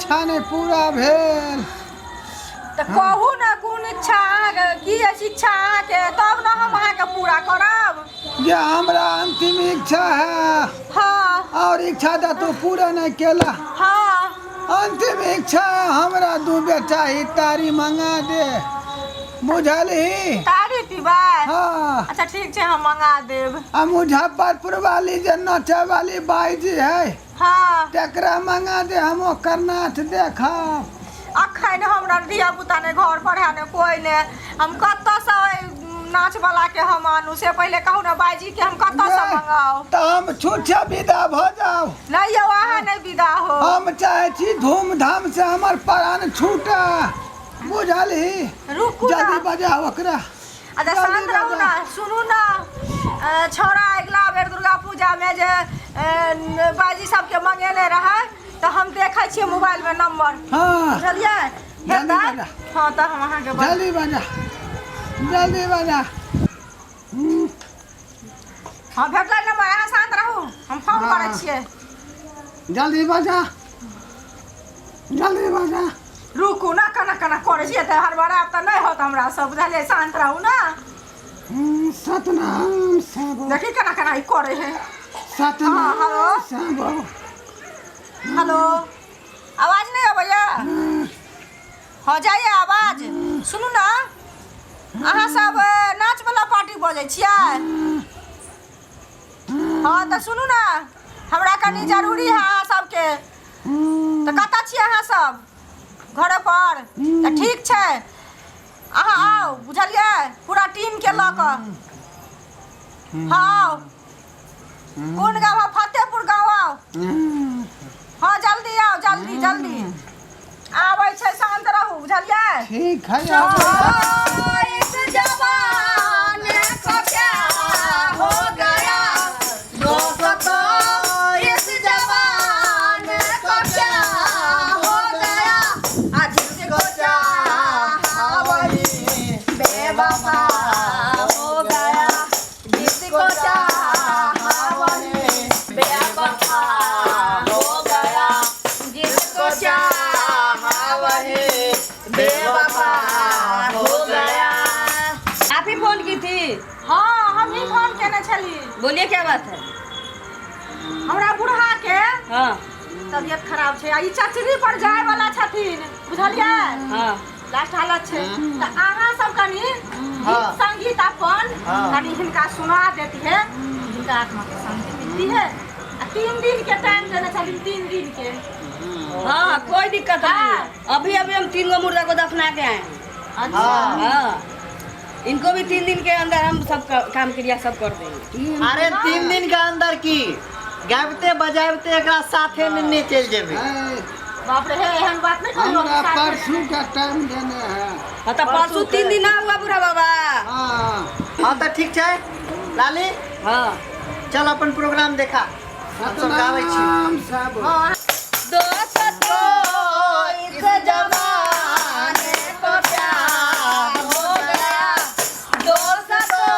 इच्छा नहि पूरा भेल। तऽ कहू ने कोन इच्छा अहाँके की अछि इच्छा अहाँके, तब ने हम अहाँके पूरा करब। जे हमरा अंतिम इच्छा है। और इच्छा तऽ तू पूरा नहि केला। अंतिम इच्छा है हमरा दू बेटा ही तारी मंगा दे, बुझलही? तारी पीबै? हाँ। अच्छा ठीक छै, हम मंगा देब। आ मुजफ्फरपुर वाली जे नचे वाली बाईजी है, तकरा मंगा दे, हम ओकर नाच देखब। अखन हमरा धिया पुता नहि घर पर है, ने कोइ ने, हम कतऽसँ ओहि नाच वाला के हम आनू से पहिले कहू ने। बाईजी के हम कतऽसँ मंगाउ? तऽ हम छुच्छे विदा भऽ जाउ? नहि यौ, अहाँ नहि विदा हो। हम चाहै छी धूमधाम से हमर प्राण छूटे, बुझलही? रुकू ना। जल्दी बजाउ ओकरा। अच्छा जल्दी शांत रहू बजाउ। ना, सुनू ना, छौड़ा अगिला बेर दुर्गा पूजा में जे बाजी सबके मंगेने रहै तऽ हम देखै छियै मोबाइल में नंबर। बुझलियै? जल्दी हेतै? बजा। हँ, तऽ हम अहाँके जल्दी बजा, जल्दी बजा। हँ, भेटलै नंबर। अहाँ शांत रहू, हम फोन करै छियै। जल्दी बजा, जल्दी बजा। रुकू ना, केना केना करै छियै तऽ हड़बड़ायब तऽ नहि होत हमरा सब, बुझलियै? शांत रहू ना। सतनाम सब। देखी केना केना ई करै है। सतनाम। हाँ, हेलो। सब। हेलो, आवाज नहि अबैया? हँ, जाइए आवाज। सुनू ने, अहाँ सब नाचवला पार्टी बजै छियै? हँ, तऽ सुनू ने, हमरा कनि जरूरी है अहाँ सबके। तऽ कतऽ छियै अहाँ सब? घरे पर? तऽ ठीक छै, अहाँ आउ, बुझलियै? पूरा टीमके लऽ कऽ। हँ, आउ। कोन गाँव है? फतेहपुर गाँव आउ। हँ, जल्दी आउ, जल्दी जल्दी आबै छै। शांत रहू, बुझलियै? ठीक है, आबै। इस जमाने को क्या हो गया दोस्तों, इस जमाने को क्या हो गया, आज जिसको चाहा वही बेवफा हो गया, जिसको चाहा वही बेवफा हो गया, जिसको चाहा वही बेवफा हो गया। आप ही फोन की थी? हाँ, हम ही फोन केने छली। बोलिए, क्या बात है? हमरा बूढ़ा के तबियत खराब छै आ ई चचरी पर जाय वाला छथिन, बुझलियै? लास्ट हालत छै, तऽ अहाँ सब कनि गीत संगीत अपन कनि हिनका सुना देती है, हिनका आत्मा के शांति मिलती है। आ 3 दिन के टाइम देने छथिन, 3 दिन के। हाँ, कोई दिक्कत नहीं है। अभी अभी हम तीन गो मुर्दा को दफना के आए हैं। हाँ, इनको भी 3 दिन के अंदर हम सब काम क्रिया सब कर देंगे। अरे, 3 दिन के अंदर की, गाबिते बजाबिते एकरा साथे नेने चलि जेबै। है, बाप रे, हे, एहन बात नहीं कहियो। हमरा परसू का टाइम देने है। हाँ, तो परसों 3 दिन ना हुआ बूढ़ा बाबा? हाँ। हाँ, तऽ ठीक छै लाली। चल, अपन प्रोग्राम देखा, हम सब गाबै छी। सतनाम सब। दोस्तों, इस जमाने को क्या हो गया, दोस्तों,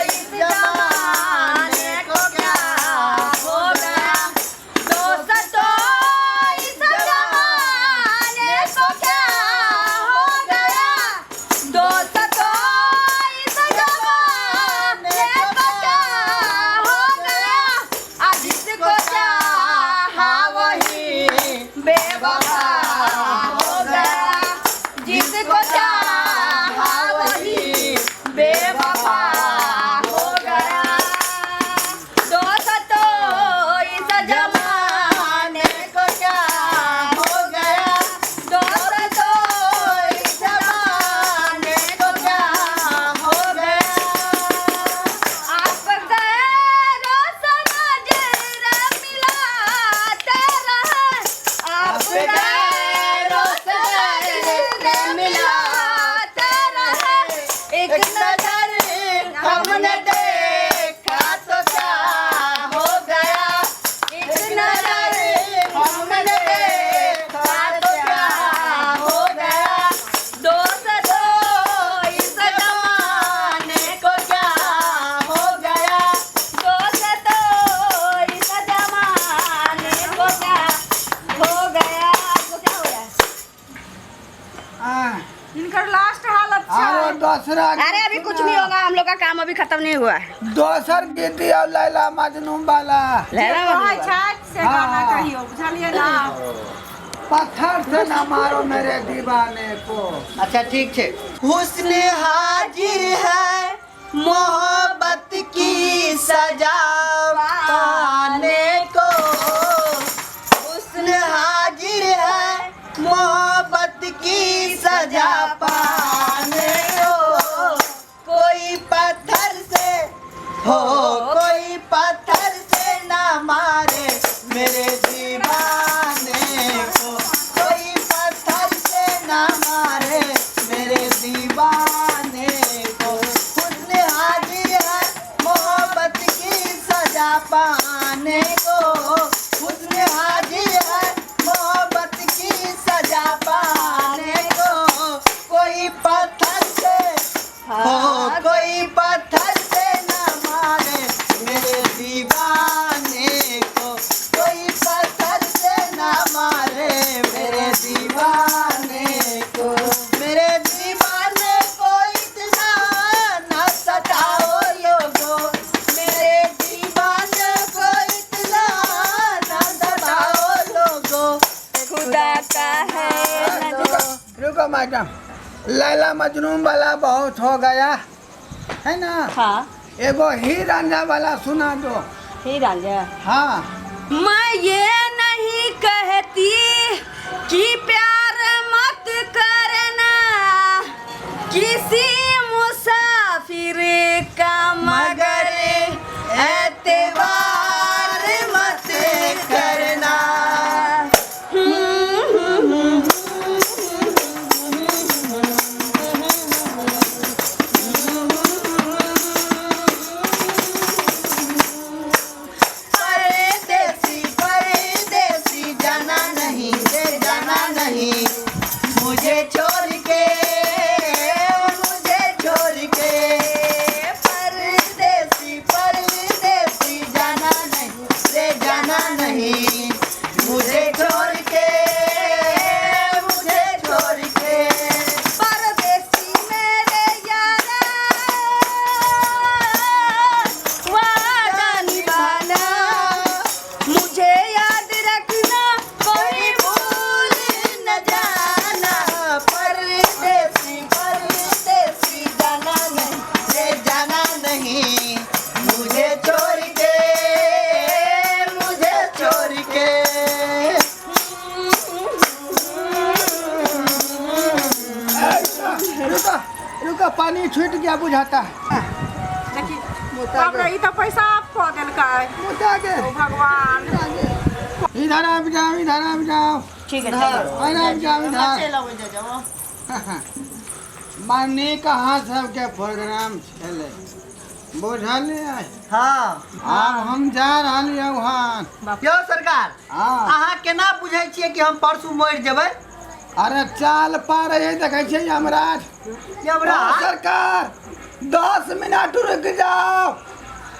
इस जमाने को क्या हो गया, दोस्तों, इस जमाने को क्या हो गया, दोस्तों, इस जमाने को क्या हो गया, आ जिसको चाहा वही बेवफा हो गया, जिसको चाहा वही बेवफा हो गया, दोस्तों, इस जमाने को क्या हो गया, दोस्तों, इस जमाने को क्या हो गया। आप गैरों से नजर मिलाते रहे, आप गैरों से नजर मिलाते रहे, एक नजर हमने देखा तो क्या हो गया, एक नजर हमने देखा तो क्या हो गया, दोस्तों, इस जमाने को क्या हो गया, दोस्तों, इस जमाने को क्या हो गया। आपको क्या दोसरा अरे अभी कुछ नहीं होगा, हम लोग का काम अभी खत्म नहीं हुआ है। दोसर गीत दियौ लैला मजनू वाला। लैला कहै मजनू। छथि से गाना हाँ। कहियौ, बुझलियै ने? पत्थर से ना मारो मेरे दीवाने को। अच्छा ठीक छै। हुस्न हाजिर है मोहब्बत की सजा पाने को, हुस्न हाजिर है मोहब्बत की सजा पाने को, कोई पत्थर से हो कोई पत्थर से ना मारे मेरे दीवाने को, कोई पत्थर से ना मारे मेरे दीवाने को, हुस्न हाजिर है मोहब्बत की सजा पाने को, हुस्न हाजिर है मोहब्बत की सजा पाने को, कोई पत्थर से हो कोई पत्थर से ना मारे मेरे दीवाने को, कोई पत्थर से ना मारे मेरे दीवाने को, मेरे दीवाने को इतना ना सताओ लोगो, मेरे दीवाने को इतना ना सताओ लोगो, खुदा का है। रुको रुको मैडम, लैला मजनू वाला बहुत हो गया है ना? हाँ। एगो ही रांझा वाला सुना दो। ही रांझा? हाँ। मैं ये नहीं कहती कि प्यार मत करना किसी मुसाफिर का, मगर एतबार मत करना। परदेसी परदेसी जाना नहीं रे जाना नहीं, मुझे छोड़ के मुझे छोड़ के, परदेसी परदेसी जाना नहीं रे जाना नहीं, मुझे छोड़ के मुझे छोड़ के, परदेसी मेरे यारा वादा निभाना, मुझे याद रखना कोई भूल न जाना, परदेसी परदेसी जाना नहीं रे जाना नहीं, मुझे छोड़ के मुझे छोड़ के। रुको रुको, पानी छूट गया बुझाता है। देखी बाप रे, ई तऽ पैसा ऑफ कऽ देलकै। मुता के। ओ भगवान। इधर आबि जाओ, इधर आबि जाओ। ठीक है। इधर आबि जाओ इधर। चलि अबै जाओ। मानी कहाँ सबके प्रोग्राम छलै, बुझलियै? हाँ। आब हम जा रहलियै वहाँ। यौ सरकार। हाँ। अहाँ केना बुझै छियै कि हम परसू मरि जेबै? अरे चाल पार है, देखै छियै यमराज। यमराज? ओ सरकार, 10 मिनट रुक जाओ,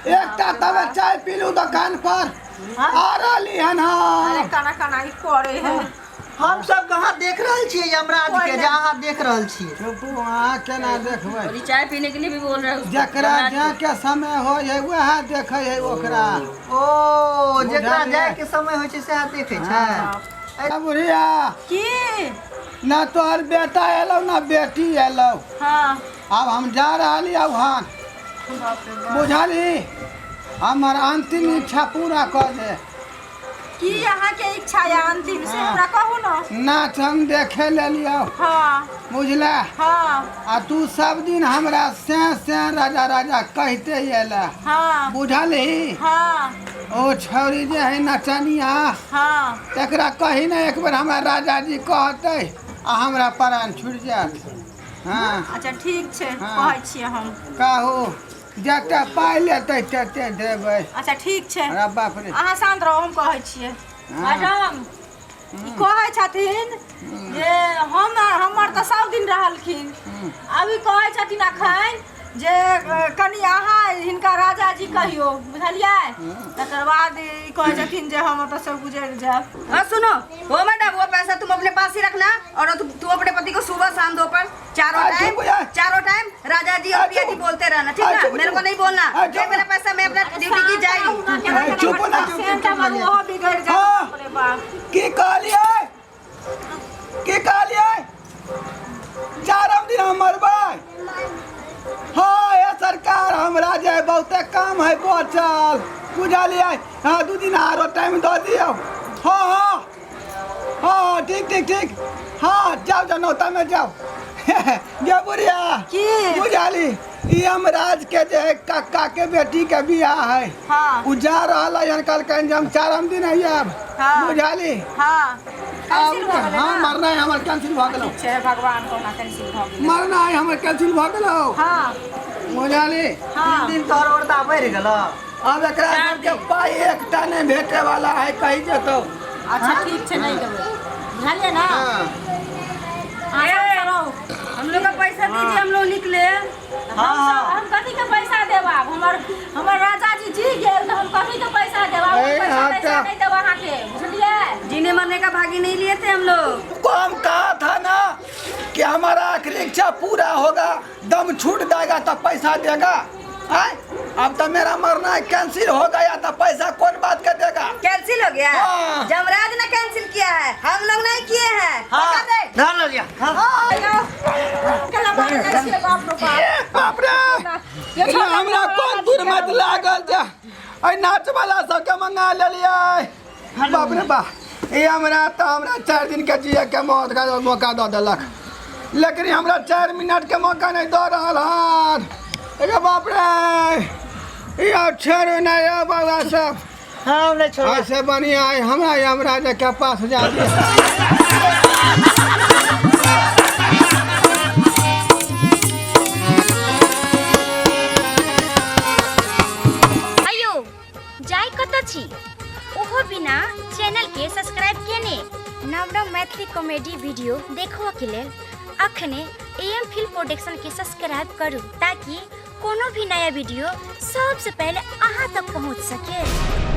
एकटा तबे चाय पीलू दुकान पर आ रहली हन अरे हम। केना केना ई करे है। हम सब कहाँ देख रहल छियै यमराज के जे अहाँ देख रहल छियै? चुप, अहाँ केना देखबै? और ये चाय पीने के लिए भी बोल रहे हैं उसको। जकरा जाके समय होइ है वएह देखै है ओकरा। ओ जेकरा बुझलियै। जाय के समय होइ छै सएह देखै छै। ए बुढ़िया। की? ना तोहर बेटा एलौ ना बेटी एलौ। हाँ। आब हम जा रहली वहाँ। बाप रे बाप। बुझली, हमर अंतिम इच्छा पूरा कऽ दे। की अहाँके इच्छा या अंतिम से हमरा कहू ने। नाच हम देखे लेलियौ। हाँ। बुझला? हाँ। आ तू सब दिन हमरा से से राजा राजा कहते एला। हाँ। बुझलही? हाँ। ओ छौरी जे है नचनिया, हाँ, तकरा कही ने एक बेर हमरा राजा जी कहतै आ हमरा प्राण छुटि जायत। हाँ। अच्छा ठीक छै। हाँ। कहै छियै हम। कहू, जते पाइ लेतै तते देबै। अच्छा ठीक छै। अरे बाप रे। अहाँ शान्त रहू, हम कहै छियै। हाँ। मैडम, ई कहै छथिन जे हम हमर तऽ सब दिन रहलखिन, अभी कहै छथिन अखन जे कनि अहाँ हिनका राजा जी कहियौ, बुझलियै? तकर बाद ई कहै छथिन जे हम ओतऽ से गुजरि जायब। हाँ सुनो वो मैडम, वो पैसा तुम अपने पास ही रखना और तू अपने पति को सुबह शाम दोपहर चारों आ, चुप टाइम हो जा। चारों टाइम जी और पिया जी बोलते रहना, ठीक है? चुप, मेरे को चुप। नहीं बोलना। आ, दे चुप। मेरा पैसा, मैं अपना ड्यूटी की जाई। चुप ना। सेंट हमर ओहो बिगड़ गेल। हाँ। बाप रे बाप। की कहलियै? की कहलियै? चारम दिन हम मरबै? हाँ ये सरकार, हमरा जे बहुते काम है बचल, बुझलियै? हाँ, 2 दिन आरो टाइम दऽ दियौ। हाँ हाँ हाँ, ठीक ठीक ठीक। हाँ, जाओ जाओ, नौता में जाओ। गे बुढ़िया। की? बुझाली, ई यमराज के जे है कक्का के बेटी के बियाह है। उ जा रहल है, कहलकनि जे हम चारम दिन आयब। बुझाली? हाँ। कैंसिल भऽ गेलै हाँ। ना? मरना है हमर कैंसिल भऽ गेलौ। ठीक छै, भगवान कहुना कैंसिल भऽ गेलै। मरना है हमर कैंसिल भऽ गेलौ। बुझाली? हाँ। 3 दिन तोहर औरदा बढ़ि गेलौ। अब एकरा सबके पाइ एकटा नहि भेटे वाला है, कहि जेतौ। अच्छा ठीक छै, नहि देबै, बुझलियै ना? हाँ। अहाँ सब रहू। हम लोग का पैसा दीजिए, हम लोग निकले। हम सब हम कथी के पैसा देब आब? हमर हमर राजा जी जी गेल तऽ हम कथी के पैसा देब आब? ए, पैसा हाँ, तैसा तऽ- नहि देब अहाँके, बुझलियै? जीने मरने का भागी नहीं लिए थे हम लोग। को हम कहा था ना कि हमारा आखिरी इच्छा पूरा होगा, दम छूट जाएगा तब पैसा देगा। आय? अब तो मेरा मरना कैंसिल हो गया, तो पैसा कौन बात का देगा? कैंसिल हो गया? हाँ। जमराज ने कैंसिल किया है, हम लोग नहीं किए हैं। हाँ। पकड़ दे। धर ललिया। हाँ। केना मारने जाइ छियै, बाप रे बाप। ए, बाप रे, ये छोटा हमरा कोन दुर्मत लागल जे एहि नाच वाला सबके मंगा लेलियै। बाप रे बाप, ई हमरा तऽ हमरा 4 दिन के जिए के मौत का मौका दऽ देलक, लेकिन ई हमरा 4 मिनट के मौका नहि दऽ रहल हन। अरे बाप रे, ई आब छोड़ू नहि यौ बाबा सब। हम नहीं छोड़ब। ऐसे बढ़िया है हमरा यमराज के पास जा दिया। अयो जाय कतऽ छी ओहो बिना चैनल के सब्सक्राइब केने? नव नव मैथिली कॉमेडी वीडियो देखबऽ के लेल अखने एम फिल्म प्रोडक्शन के सब्सक्राइब करू ताकि कोनो भी नया वीडियो सबसे पहले अहाँ तक पहुँच सके।